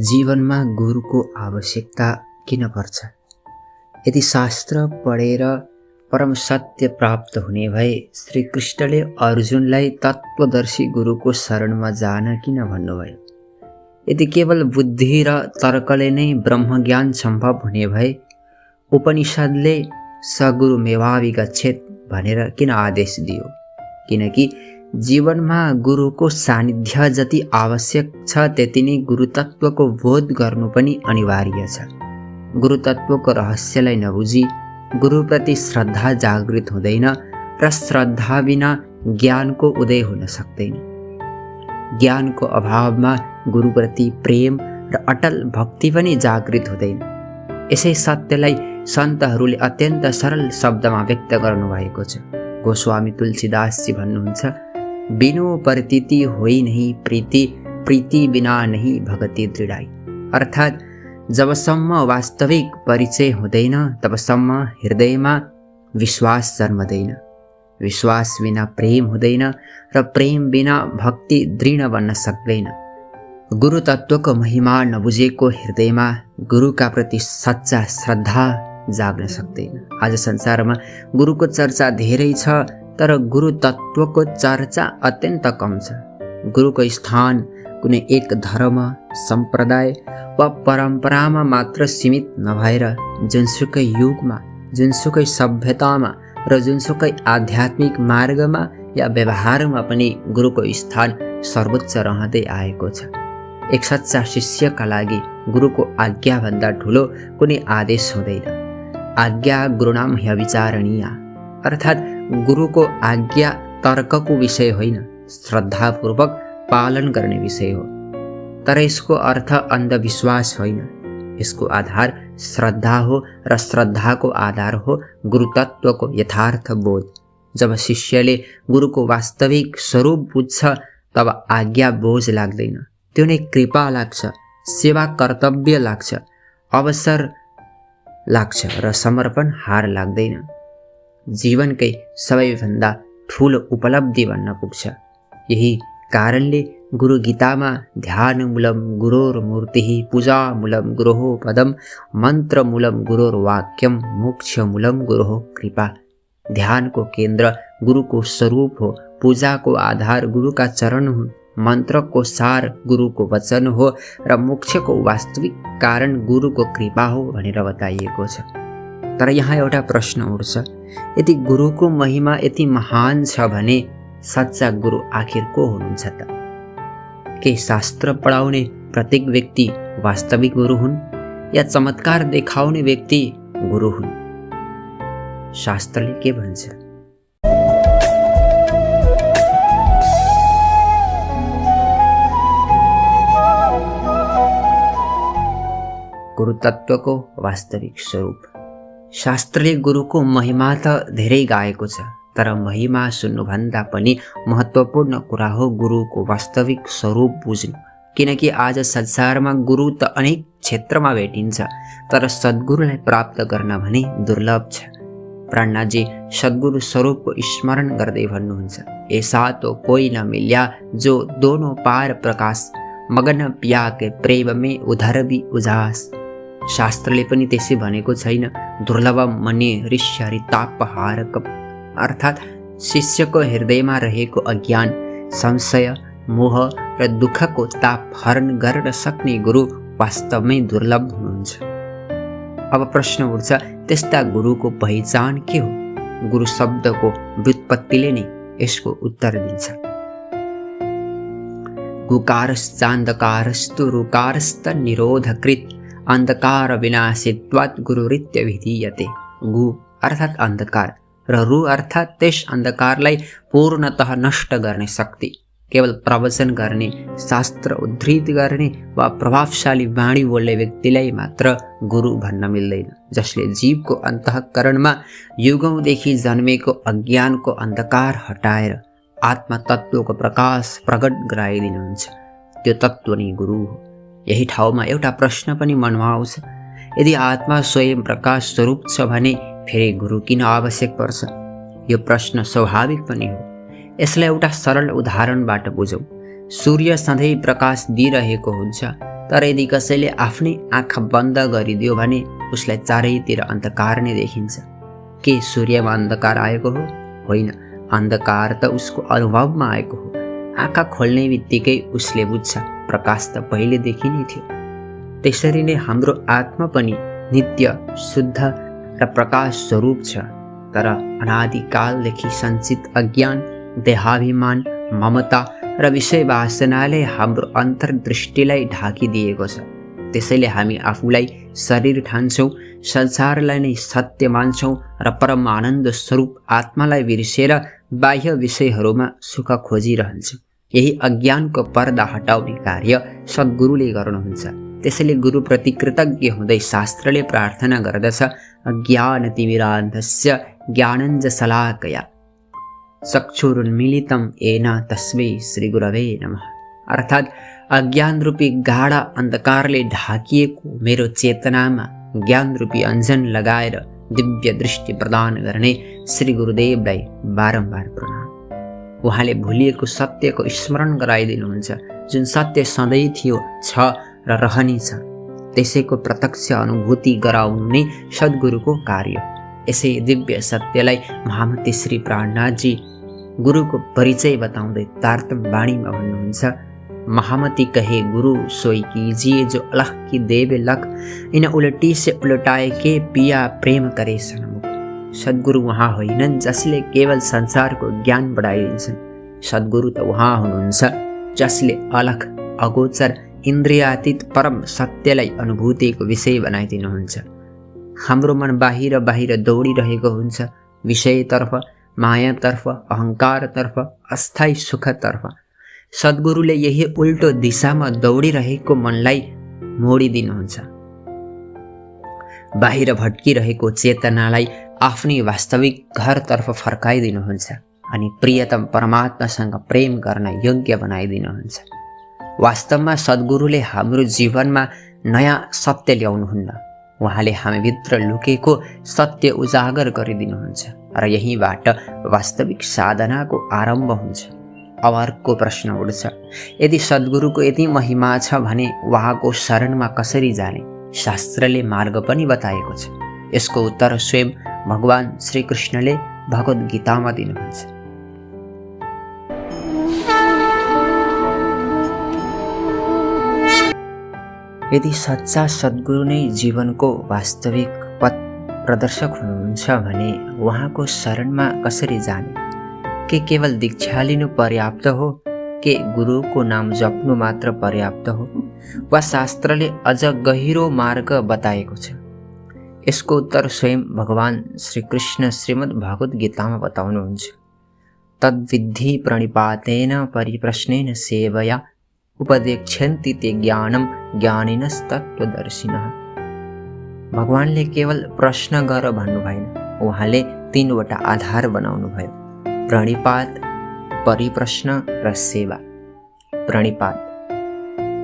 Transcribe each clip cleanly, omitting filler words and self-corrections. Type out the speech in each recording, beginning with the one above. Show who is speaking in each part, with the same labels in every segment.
Speaker 1: जीवनमा गुरुको आवश्यकता किन पर्छ? यदि शास्त्र पढेर परम सत्य प्राप्त हुने भए श्री कृष्णले अर्जुनलाई तत्त्वदर्शी गुरुको शरणमा जान किन भन्नुभयो? यदि केवल बुद्धि र तर्कले नै ब्रह्मज्ञान सम्भव हुने भए उपनिषद्ले सगुरु मेवावि गच्छेत् भनेर किन आदेश दियो? किनकि जीवनमा गुरुको सानिध्य जति आवश्यक छ त्यति नै गुरुतत्वको बोध गर्नु पनि अनिवार्य छ। गुरुतत्वको रहस्यलाई नबुझी गुरुप्रति श्रद्धा जागृत हुँदैन र श्रद्धा बिना ज्ञानको उदय हुन सक्दैन। ज्ञानको अभावमा गुरुप्रति प्रेम र अटल भक्ति पनि जागृत हुँदैन। यसै सत्यलाई सन्तहरूले अत्यन्त सरल शब्दमा व्यक्त गर्नुभएको छ। गोस्वामी तुलसीदासजी भन्नुहुन्छ, बिनु प्रतीति होइ नहीं प्रीति, प्रीति बिना नहीं भगति दृढाई। अर्थात् जबसम्म वास्तविक परिचय हुँदैन तबसम्म हृदयमा विश्वास जन्मदैन। विश्वास बिना प्रेम हुँदैन र प्रेम बिना भक्ति दृढ बन्न सक्दैन। गुरु तत्त्वको महिमा नबुझेको हृदयमा गुरुका प्रति सच्चा श्रद्धा जाग्न सक्दैन। आज संसारमा गुरुको चर्चा धेरै छ तर गुरु तत्त्वको चर्चा अत्यन्त कम छ। गुरुको स्थान कुनै एक धर्म, सम्प्रदाय वा परम्परामा मात्र सीमित नभएर जुनसुकै युगमा, जुनसुकै सभ्यतामा र जुनसुकै आध्यात्मिक मार्गमा या व्यवहारमा पनि गुरुको स्थान सर्वोच्च रहँदै आएको छ। एक सच्चा शिष्यका लागि गुरुको आज्ञाभन्दा ठुलो कुनै आदेश हुँदैन। आज्ञा गुरुणाम ह्यविचारणीया, अर्थात् गुरुको आज्ञा तर्कको विषय होइन, श्रद्धापूर्वक पालन गर्ने विषय हो। तर यसको अर्थ अन्धविश्वास होइन। यसको आधार श्रद्धा हो र श्रद्धाको आधार हो गुरुतत्वको यथार्थ बोध। जब शिष्यले गुरुको वास्तविक स्वरूप बुझ्छ तब आज्ञा बोझ लाग्दैन, त्यो नै कृपा लाग्छ, सेवा कर्तव्य लाग्छ, अवसर लाग्छ र समर्पण हार लाग्दैन। जीवनकै सबैभन्दा ठुलो उपलब्धि भन्न पुग्छ। यही कारणले गुरु गीतामा ध्यानमूलं गुरोर्मूर्तिः, पूजामूलं गुरोः पदं, मन्त्रमूलं गुरोर्वाक्यं, मोक्षमूलं गुरोः कृपा। ध्यानको केन्द्र गुरुको स्वरूप हो, पूजाको आधार गुरुका चरण हुन्, मन्त्रको सार गुरुको वचन हो र मोक्षको वास्तविक कारण गुरुको कृपा हो भनेर बताइएको छ। तर यहाँ एउटा प्रश्न उठ्छ, यदि गुरुको महिमा यति महान छ भने सच्चा गुरु आखिर को हुनुहुन्छ त? के शास्त्र पढाउने प्रत्येक व्यक्ति वास्तविक गुरु हुन् या चमत्कार देखाउने व्यक्ति गुरु हुन्? शास्त्रले के भन्छ? गुरुतत्वको वास्तविक स्वरूप। शास्त्रले गुरुको महिमा त धेरै गाएको छ, तर महिमा सुन्नुभन्दा पनि महत्त्वपूर्ण कुरा हो गुरुको वास्तविक स्वरूप बुझ्नु। किनकि आज संसारमा गुरु त अनेक क्षेत्रमा भेटिन्छ तर सद्गुरुलाई प्राप्त गर्न भने दुर्लभ छ। प्राणनाथजी सद्गुरु स्वरूपको स्मरण गर्दै भन्नुहुन्छ, ऐसा तो कोई न मिल्या जो दोनों पार प्रकाश, मगन पिया के प्रेम में उधर भी उजास। शास्त्रले पनि त्यसै भनेको छैन, दुर्लभ मन्ये ऋष्य हरितापहारक, अर्थात् शिष्यको हृदयमा रहेको अज्ञान, संशय, मोह र दुःखको ताप हरण गर्न सक्ने गुरु वास्तवमै दुर्लभ हुनुहुन्छ। अब प्रश्न उठ्छ, त्यस्ता गुरुको पहिचान के हो? गुरु शब्दको व्युत्पत्तिले नै यसको उत्तर दिन्छ। गुकारश्चान्धकारस्तु रुकारस्त निरोधकृत, अन्धकार विनाशित्वात् गुरुरित्य विधीयते। गु अर्थात् अन्धकार र रु अर्थात् त्यस अन्धकारलाई पूर्णतः नष्ट गर्ने शक्ति। केवल प्रवचन गर्ने, शास्त्र उद्धृत गर्ने वा प्रभावशाली वाणी बोल्ने व्यक्तिलाई मात्र गुरु भन्न मिल्दैन। जसले जीवको अन्तःकरणमा युगौँदेखि जन्मेको अज्ञानको अन्धकार हटाएर आत्मा तत्त्वको प्रकाश प्रकट गराइदिनुहुन्छ, त्यो तत्त्व नै गुरु हो। यही ठाउँमा एउटा प्रश्न पनि मनमा आउँछ, यदि आत्मा स्वयं प्रकाश स्वरूप छ भने फेरि गुरु किन आवश्यक पर्छ? यो प्रश्न स्वाभाविक पनि हो। यसलाई एउटा सरल उदाहरणबाट बुझौँ। सूर्य सधैँ प्रकाश दिइरहेको हुन्छ तर यदि कसैले आफ्नै आँखा बन्द गरिदियो भने उसलाई चारैतिर अन्धकार नै देखिन्छ। के सूर्यमा अन्धकार आएको हो? होइन, अन्धकार त उसको अनुभवमा आएको हो। आँखा खोल्ने बित्तिकै उसले बुझ्छ, प्रकाश त पहिलेदेखि नै थियो। त्यसरी नै हाम्रो आत्मा पनि नित्य, शुद्ध र प्रकाश स्वरूप छ। तर अनादिकालदेखि सञ्चित अज्ञान, देहाभिमान, ममता र विषय वासनाले हाम्रो अन्तर्दृष्टिलाई ढाकिदिएको छ। त्यसैले हामी आफूलाई शरीर ठान्छौँ, संसारलाई नै सत्य मान्छौँ र परम आनन्द स्वरूप आत्मालाई बिर्सेर बाह्य विषयहरूमा सुख खोजिरहन्छौँ। यही अज्ञानको पर्दा हटाउने कार्य सद्गुरुले गर्नुहुन्छ। त्यसैले गुरुप्रति कृतज्ञ हुँदै शास्त्रले प्रार्थना गर्दछ, अज्ञानतिमिरान्धस्य ज्ञानञ्जशलाकया चक्षुरुन्मीलितं येन तस्मै श्रीगुरवे नमः। अर्थात् अज्ञान रूपी गाढा अन्धकारले ढाकिएको मेरो चेतनामा ज्ञान रूपी अञ्जन लगाएर दिव्य दृष्टि प्रदान गर्ने श्री गुरुदेवलाई बारम्बार प्रणाम। उहाँले भुलिएको सत्यको स्मरण गराइदिनुहुन्छ, जुन सत्य सधैँ थियो, छ र रहनेछ। त्यसैको प्रत्यक्ष अनुभूति गराउनु नै सद्गुरुको कार्य। यसै दिव्य सत्यलाई महामती श्री प्राणनाथजी गुरुको परिचय बताउँदै तारतम बाणीमा भन्नुहुन्छ, महामती कहे गुरु सोई कीजिए जो अलख की देवे लख, इन उल्टी से उल्टाए के पिया प्रेम करे सनमुख। सद्गुरु उहाँ होइनन् जसले केवल संसारको ज्ञान बढाइदिन्छन्। सद्गुरु त उहाँ हुनुहुन्छ जसले अलख, अगोचर, इन्द्रियातीत परम सत्यलाई अनुभूतिको विषय बनाइदिनुहुन्छ। हाम्रो मन बाहिर बाहिर दौडिरहेको हुन्छ, विषयतर्फ, मायातर्फ, अहङ्कारतर्फ, अस्थायी सुखतर्फ। सद्गुरुले यही उल्टो दिशामा दौडिरहेको मनलाई मोडिदिनुहुन्छ। बाहिर भट्किरहेको चेतनालाई आफ्नै वास्तविक घरतर्फ फर्काइदिनुहुन्छ अनि प्रियतम परमात्मासँग प्रेम गर्न योग्य बनाइदिनुहुन्छ। वास्तवमा सद्गुरुले हाम्रो जीवनमा नयाँ सत्य ल्याउनुहुन्न, उहाँले हामीभित्र लुकेको सत्य उजागर गरिदिनुहुन्छ र यहीँबाट वास्तविक साधनाको आरम्भ हुन्छ। अब अर्को प्रश्न उठ्छ, यदि सद्गुरुको यति महिमा छ भने उहाँको शरणमा कसरी जाने? शास्त्रले मार्ग पनि बताएको छ। यसको उत्तर स्वयं भगवान श्रीकृष्णले भगवद् गीतामा दिनुहुन्छ। यदि सच्चा सद्गुरु नै जीवनको वास्तविक पथ प्रदर्शक हुनुहुन्छ भने उहाँको शरणमा कसरी जाने? के केवल दीक्षा लिनु पर्याप्त हो? के गुरुको नाम जप्नु मात्र पर्याप्त हो? वा शास्त्रले अझ गहिरो मार्ग बताएको छ? यसको उत्तर स्वयं भगवान श्रीकृष्ण श्रीमद् भगवद् गीतामा बताउनुहुन्छ। तद्विद्धि प्रणिपातेन परिप्रश्नेन सेवया उपदेक्षन्ति ते ज्ञानम ज्ञानिनस्तत्त्वदर्शिनः। भगवानले केवल प्रश्न गर भन्नु भएन, उहाँले तीनवटा आधार बनाउनु भयो, प्रणिपात, परिप्रश्न र सेवा।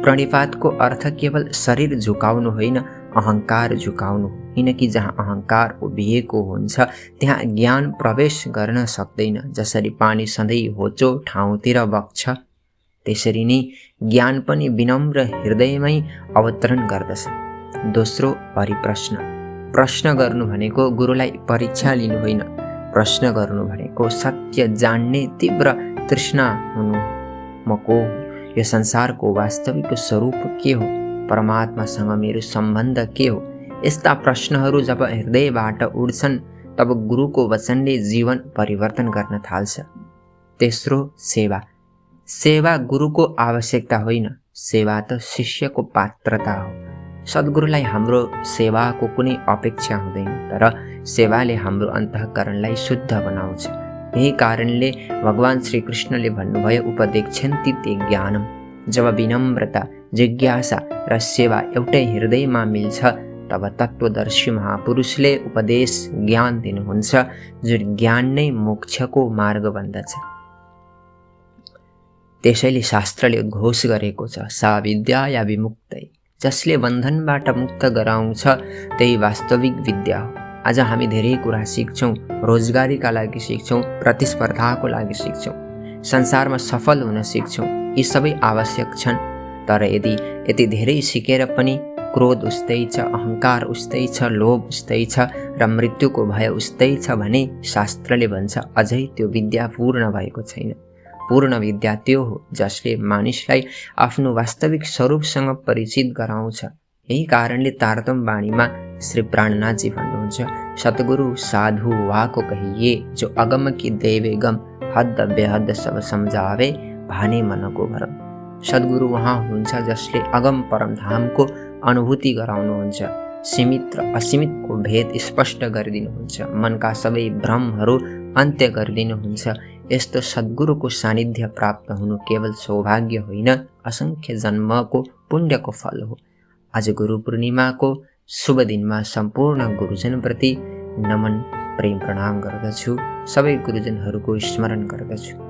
Speaker 1: प्रणिपातको अर्थ केवल शरीर झुकाउनु होइन, अहङ्कार झुकाउनु। किनकि जहाँ अहङ्कार उभिएको हुन्छ त्यहाँ ज्ञान प्रवेश गर्न सक्दैन। जसरी पानी सधैँ होचो ठाउँतिर बग्छ, त्यसरी नै ज्ञान पनि विनम्र हृदयमै अवतरण गर्दछ। दोस्रो, परिप्रश्न। प्रश्न गर्नु भनेको गुरुलाई परीक्षा लिनु होइन, प्रश्न गर्नु भनेको सत्य जान्ने तीव्र तृष्णा हुनु। म को हो? यो संसारको वास्तविक स्वरूप के हो? परमात्मासँग मेरो सम्बन्ध के हो? यस्ता प्रश्नहरू जब हृदयबाट उठ्छन् तब गुरुको वचनले जीवन परिवर्तन गर्न थाल्छ। तेस्रो, सेवा। सेवा गुरुको आवश्यकता होइन, सेवा त शिष्यको पात्रता हो। सद्गुरुलाई हाम्रो सेवाको कुनै अपेक्षा हुँदैन, तर सेवाले हाम्रो अन्तःकरणलाई शुद्ध बनाउँछ। यही कारणले भगवान श्रीकृष्णले भन्नुभयो, उपदेक्षन्ति ते ज्ञानम। जब विनम्रता, जिज्ञासा र सेवा एउटै हृदयमा मिल्छ तब तत्त्वदर्शी महापुरुषले उपदेश ज्ञान दिनुहुन्छ, जुन ज्ञान नै मोक्षको मार्ग बन्दछ। त्यसैले शास्त्रले घोष गरेको छ, सा विद्या या विमुक्तै। जसले बन्धनबाट मुक्त गराउँछ त्यही वास्तविक विद्या हो। आज हामी धेरै कुरा सिक्छौँ, रोजगारीका लागि सिक्छौँ, प्रतिस्पर्धाको लागि सिक्छौँ, संसारमा सफल हुन सिक्छौँ। यी सबै आवश्यक छन्, तर यदि यति धेरै सिकेर पनि क्रोध उस्तै छ, अहङ्कार उस्तै छ, लोभ उस्तै छ र मृत्युको भय उस्तै छ भने शास्त्रले भन्छ अझै त्यो विद्या पूर्ण भएको छैन। पूर्ण विद्या त्यो हो जसले मानिसलाई आफ्नो वास्तविक स्वरूपसँग परिचित गराउँछ। यही कारणले तारतम वाणीमा श्री प्राणनाथजी भन्नुहुन्छ, सतगुरु साधु वाको कहिए जो अगम की देवे गम हद बेहद सब समझावे भाने मनको भरम। सद्गुरु उहाँ हुनुहुन्छ जसले अगम परमधामको अनुभूति गराउनुहुन्छ, सीमित र असीमितको भेद स्पष्ट गरिदिनुहुन्छ, मनका सबै भ्रमहरू अन्त्य गरिदिनुहुन्छ। यस्तो सद्गुरुको सानिध्य प्राप्त हुनु केवल सौभाग्य होइन, असङ्ख्य जन्मको पुण्यको फल हो। आज गुरु पूर्णिमाको शुभ दिनमा सम्पूर्ण गुरुजनप्रति नमन प्रेम प्रणाम गर्दछु। सबै गुरुजनहरूको स्मरण गर्दछु।